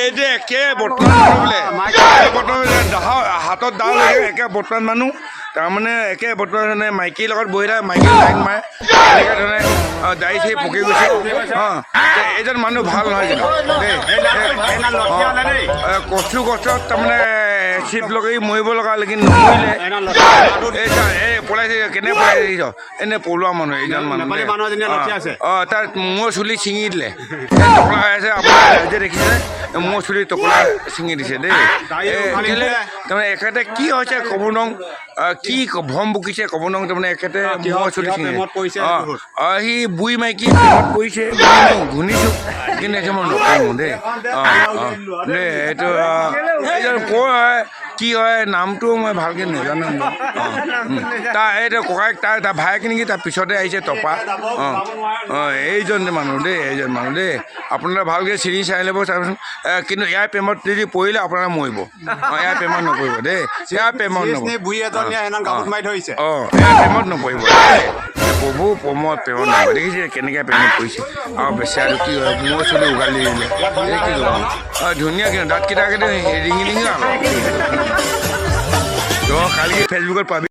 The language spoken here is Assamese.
এই যে একে বৰ্তমান মানুহ বোলে, একে বৰ্তমান দাহ হাতত দা লৈ একে বৰ্তমান মানুহ, তাৰমানে একে বৰ্তমান মানে মাইকীৰ লগত বহি থাকে, মাইকী লাইন মাৰে, এনেকৈ ধৰণে দাড়ি চাড়ি পকি গৈছে। অঁ, এইজন মানুহ ভাল নহয় কিন্তু দেই। অঁ, কচু গছত তাৰমানে চিপ লগাই মৰিব লগা হ'লে কিন্তু নমৰিলে। এই চা, এই পলাইছে, কেনে পলাইছে দেখিছ? এনে পলোৱা মানুহ এইজন মানুহ। নেপালী মানুহ এজনীয়ে লঠিয়াই আছে। অঁ, তাৰ মূৰৰ চুলি ছিঙি দিলে। এই টকলা হৈ আছে, আপোনাৰ ৰাইজে দেখিছে, মূৰৰ চুলি টকলা ছিঙি দিছে দেই। এই কেলে তাৰমানে এখেতে কি হৈছে ক'ব নোৱাৰোঁ, কি ভম বকিছে ক'ব নোৱাৰোঁ। তাৰমানে এখেতে মূৰৰ চুলি কিহৰ ছিঙি প্ৰেমত পৰিছে? অঁ। বহুত। অঁ, সি বুঢ়ী মাইকী প্ৰেমত পৰিছে, শুনিছোঁ, কিন্তু এতিয়া মই নকওঁ দেই। অঁ অঁ দেই, এইটো এইজন ক'ৰ হয়, কি হয়, নামটো মই ভালকৈ নাজানো। অঁ, তাৰ এইটো ককায়েক, তাৰ ভায়েক নেকি, তাৰ পিছতে আহিছে টপা। অঁ অঁ এইজন যে মানুহ দেই, এইজন মানুহ দেই, আপোনালোকে ভালকৈ চিনি চাই ল'ব চাবচোন। কিন্তু ইয়াৰ প্ৰেমত যদি পৰিলে আপোনালোকে মৰিব। অঁ, ইয়াৰ প্ৰেমত নপৰিব দেই, ইয়াৰ প্ৰেমত নপৰিব। বুঢ়ী এজনীয়ে সেইদিনা গাঁৱত মাৰি ধৰিছে। অঁ, ইয়াৰ প্ৰেমত নপৰিব দেই, প্ৰভু প্ৰেমত প্ৰেমত নপৰিব। দেখিছে কেনেকৈ প্ৰেমত পৰিছে আৰু বেচেৰাটো কি হয়, মূৰৰ চুলি উঘালি দিলে। এই কি ক'ব। অঁ, ধুনীয়া, কিন্তু দাঁতকেইটা কিন্তু ৰিঙি ৰিঙি আৰু। তই কালি ফেচবুকত পাবি।